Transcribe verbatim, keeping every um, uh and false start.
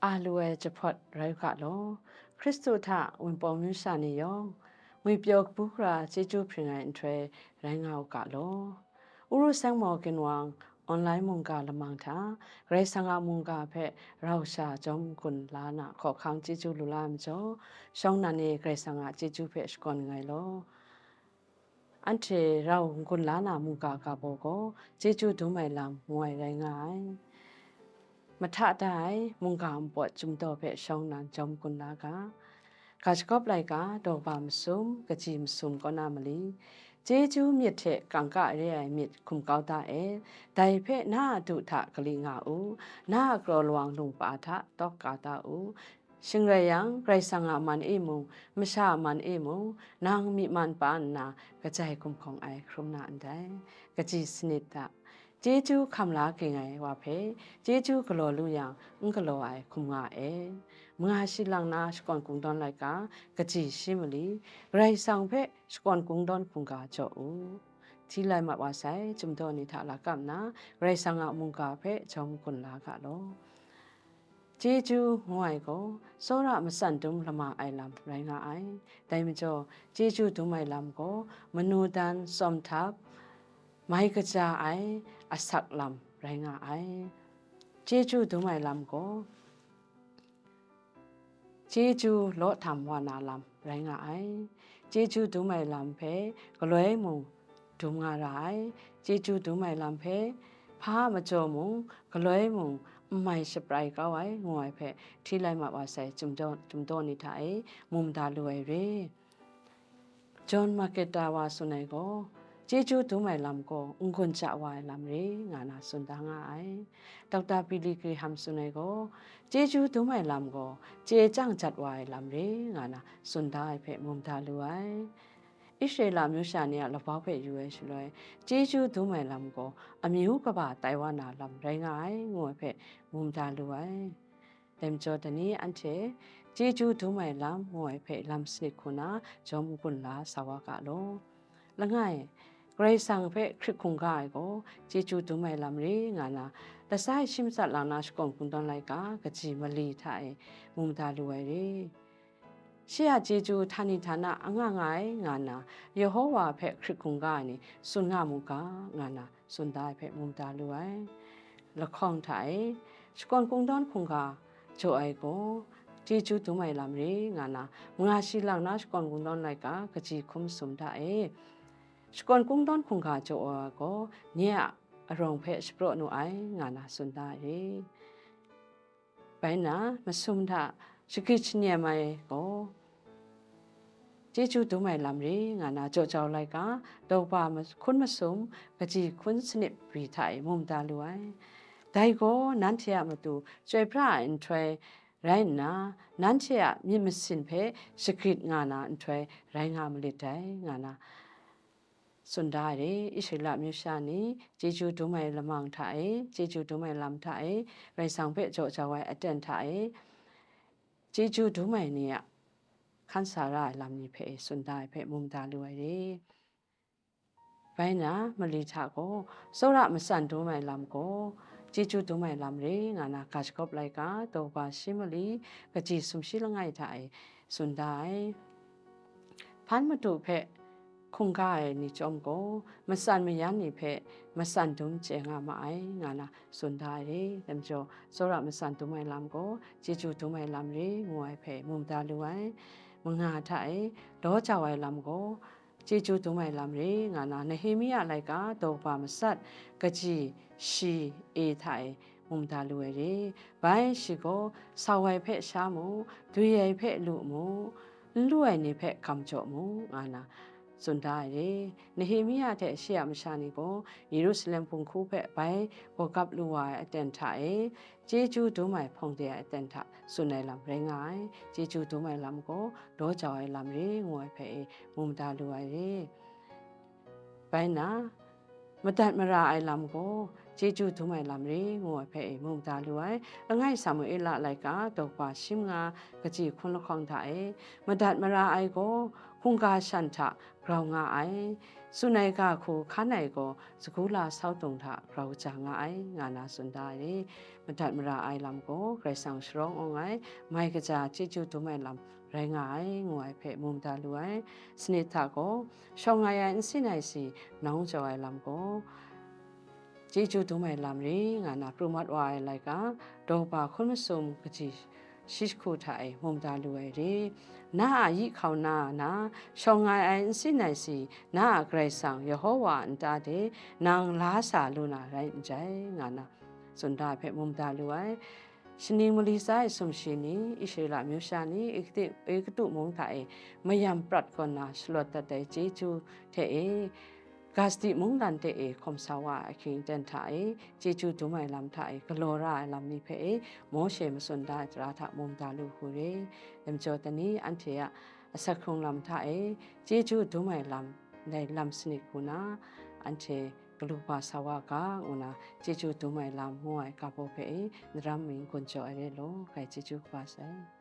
A lu ai jahpawt rai u ga law, Hkristu hta Wunpawng myu sha ni yawng, ngwipyaw kabu gara chyeju hpring ai nhtoi rai nga u ga law. Uru Seng Maw Ginwang online mungga lamang hta Karai Kasang a mungga hpe rau sha jawm gun la na hkawhkang chyeju lu la ai majaw, shawng nnan e Karai Kasang a chyeju hpe shakawn nngai law. Anhte rau n-gun la na mungga ga baw gaw, chyeju dum ai lam ngu ai rai nga ai. Mahta da ai mungga npawt chyum daw hpe shawng nnan jawm gun la ga. Ga shagawp laika daw kaba masum, kaji masum kaw na mali, chyeju myit hte kangka re ai myit hkum kau da e. Dai hpe na a du hta kali nga u, na a kraw lawang lungpa hta tawk ka da u. Shing rai yang, Karai Kasang a man e mung, masha a man e mung, nang myi man pa nna kajai gumhkawng ai hkrum na ndai. Kaji sanit hta, chyeju hkam la ging ai wa hpe, chyeju galaw lu yang, n galaw ai hkum nga e. Manga shi lang na shakawn kungdawn laika, kaji shi mali, Karai Kasang hpe shakawn kungdawn hkungga jaw u. Hti lai mat wa sai, chyumdaw ni hta lakap nna, Karai Kasang a mungga hpe jawm gun la ga law. Chyeju ngu ai gaw, tsawra matsan dum lama ai lam rai nga ai. Dai majaw, chyeju dum ai lam gaw, manu dan tsawm htap, mai kaja ai asak lam rai nga ai. Chyeju dum ai lam gaw, chyeju law htam wa na lam rai nga ai. Chyeju dum ai lam hpe galoi mung dum nga ra ai. Chyeju dum ai lam hpe hpa majaw mung, galoi mung n mai shabrai kau ai, ngu ai hpe hti lai mat wa sai, chyumdaw, chyumdaw ni hta e mum da lu ai re. John Marketa wa tsun ai gaw, chyeju dum ai lam gaw n-gun ja wa ai lam re, nga na tsun da nga ai. Doctor Billy Graham tsun ai gaw, chyeju dum ai lam gaw chye chyang jat wa ai lam re, nga na tsun da ai hpe mum da lu ai. Israela myu sha ni a labau hpe yu ai shaloi, chyeju dum ai lam gaw amyu kaba tai wa na lam rai nga ai, ngu ai hpe mum da lu ai. Dai majaw, dai ni anhte chyeju dum ai lam ngu ai hpe lam sanit hku na jawm gun la sa wa ga law. Langai, Karai Kasang hpe hkrit hkungga ai gaw, chyeju dum ai lam re nga na, lasai shi matsat lang na shakawn kungdawn laika kaji mali hta e mum da lu ai re. Shi a chyeju htani htana anga nga ai nga na, Yehowa hpe hkrit hkungga ai ni tsun nga mu ga, nga na tsun da ai hpe mum da lu ai. Lahkawng hta e, shakawn kungdawn hkungga jaw ai gaw, chyeju dum ai lam re nga na, manga shi lang na shakawn kungdawn laika kaji hkum sum hta e, shakawn kungdawn hkungga jaw ai gaw, nye a arawng hpe shapraw nu ai, nga na tsun da ai re. Bai nna, masum hta shagrit shanyem ai gaw, chyeju dum ai lam re nga na, jaw jau laika, daw kaba ma-, hkun masum, kaji hkun sanit bri hta e mum da lu ai. Dai gaw, nanhte a matu chyoi pra ai nhtoi rai nna, nanhte a myit masin hpe shagrit nga na nhtoi rai nga malit dai, nga na tsun da ai re. Israela myu sha ni chyeju dum ai lamang hta e, chyeju dum ai lam hta e, Karai Kasang hpe jaw jau ai aten hta e, chyeju dum ai ni a hkan sa ra ai lam ni hpe e tsun da ai hpe mum da lu ai re. Bai nna, mali hta gaw, tsawra matsan dum ai lam gaw, chyeju dum ai lam re nga na, ga shagawp laika, daw kaba shi mali, kaji sumshi langai hta e tsun da ai. Hpan madu hpe hkungga ai ni chyawm gaw, matsan mayan ni hpe matsan dum chye nga ma ai, nga na tsun da ai re. Dai majaw, tsawra matsan dum ai lam gaw, chyeju dum ai lam re, ngu ai hpe mum da lu ai. Manga hta e, law jau ai lam gaw, chyeju dum ai lam re, nga na, Nehemia laika, daw kaba matsat, kaji shi e hta e, mum da lu ai re. Bai shi gaw, sau ai hpe sha mu, dwi ai hpe lu mu, n lu ai ni hpe gam jaw mu, nga na tsun da ai re. Nehemia hte shi a masha ni gaw, Yerusalem hpunghku hpe bai gawgap lu wa ai aten hta e, chyeju dum ai hpawng de ai aten hta tsun ai lam rai nga ai. Chyeju dum ai lam gaw, law jau ai lam re, ngu ai hpe e mum da lu ai re. Bai nna, madat mara ai lam gaw, chyeju dum ai lam re, ngu ai hpe e mu mada lu ai. Langai Samuela laika daw kaba shi manga kaji hkun lahkawng hta e, madat mara ai gaw hkungga shan hta grau nga ai, tsun ai ga hku hkan ai gaw sagu la sau dung hta grau ja nga ai, nga na tsun da ai re. Madat mara ai lam gaw Karai Kasang sharawng awng ai, mai kaja chyeju dum ai lam rai nga ai, ngu ai hpe mu mada lu ai. Sanit hta gaw, shawng ai ai nsin ai si nawng jaw ai lam gaw, chyeju dum ai lam re, nga na pru mat wa ai laika, daw kaba hkun masum kaji shi jahku hta e mu mada lu ai re. Na a yi hkau na na, shawng ai ai nsin ai si, na a Karai Kasang Yehowa a nta de nang la sa lu na rai n jai, nga na tsun da ai hpe mu mada lu ai. Shaning mali tsa ai sumshi ni, Israela amyu sha ni, Egutu, Egutu mung hta e mayam prat kaw nna shalawt dat ai chyeju hte e, Gasti mungdan hte e hkawm sa wa ai ahkying aten hta e, chyeju dum ai lam hta e galaw ra ai lam ni hpe e, Mawshe matsun da ai tara hta mu mada lu hku re. Lam jaw tani anhte a asak hkrung lam hta e, chyeju dum ai lam, ndai lam sanit hku na, anhte galu ba sa wa ga, ngu na chyeju dum ai lam ngu ai ga baw hpe e, ndaram mi n-gun jaw ai re law, kai chyeju kaba sai.